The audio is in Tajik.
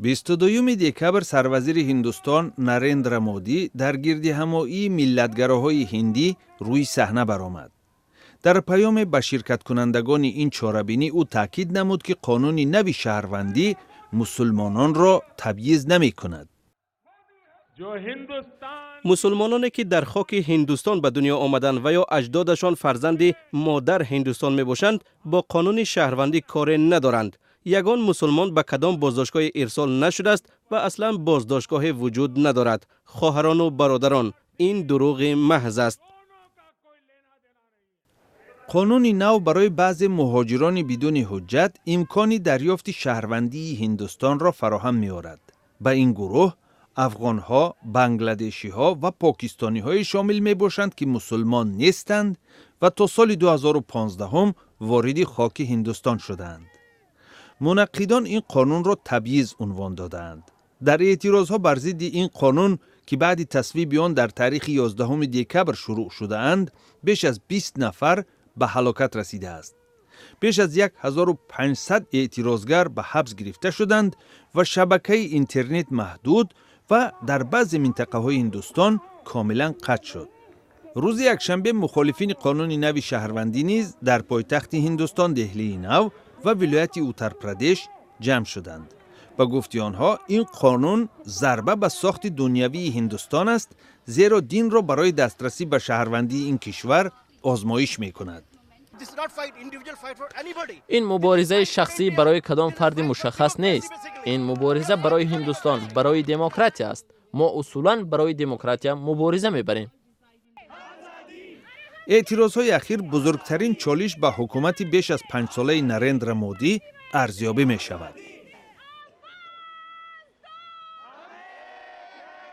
22 декабр сарвазири Ҳиндустон Нарендра Модӣ дар гирдиҳамоии миллатгароҳои ҳиндӣ рӯи саҳна баромад. Дар паёме ба ширкаткунандагони ин чорабинӣ ӯ таъкид намуд, ки қонуни нави шаҳрвандӣ мусулмононро табъиз намекунад. Мусулмононе, ки дар хоки Ҳиндустон ба дунё омаданд ва ё аҷдодашон фарзанди модар Ҳиндустон мебошанд, бо қонуни шаҳрвандӣ коре надоранд. Ягон мусулмон ба кадом боздоштгоҳе ирсол нашудааст ва аслан боздоштгоҳе вуҷуд надорад. Хоҳарону бародарон, ин дурӯғи маҳз аст. Қонуни нав барои баъзе муҳоҷирони бидуни ҳуҷҷат имкони дарёфти шаҳрвандии Ҳиндустонро фароҳам меорад. Ба ин гурӯҳ афғонҳо, бангладешиҳо ва покистониҳое шомил мебошанд, ки мусулмон нестанд ва то соли 2015 вориди хоки Ҳиндустон шудаанд. Мунаққидон ин қонунро табъиз унвон додаанд. Дар эътирозҳо бар зидди ин қонун, ки баъди тасвиби он дар таърихи 11 декабр шурӯъ шудаанд, беш аз 20 нафар ба ҳалокат расидааст. Беш аз 1500 эътирозгар ба ҳабс гирифта шуданд ва шабакаи интернет маҳдуд ва дар баъзе минтақаҳои Ҳиндустон комилан қатъ шуд. Рӯзи якшанбе мухолифини қонуни нави шаҳрвандӣ низ дар пойтахти Ҳиндустон, Деҳлии Нав, ва вилояти Уттарпрадеш ҷамъ шуданд. Ба гуфти онҳо, ин қонун зарба ба сохти дунявии Ҳиндустон аст, зеро динро барои дастрасӣ ба шаҳрвандии ин кишвар озмоиш мекунад. Ин муборизаи шахсӣ барои кадом фарди мушаххас нест. Ин мубориза барои Ҳиндустон, барои демократия аст. Мо усулан барои демократия мубориза мебарем. Эътирозҳои ахир бузургтарин чолиш ба ҳукумати беш аз 5-солаи Нарендра Модӣ арзёбӣ мешавад.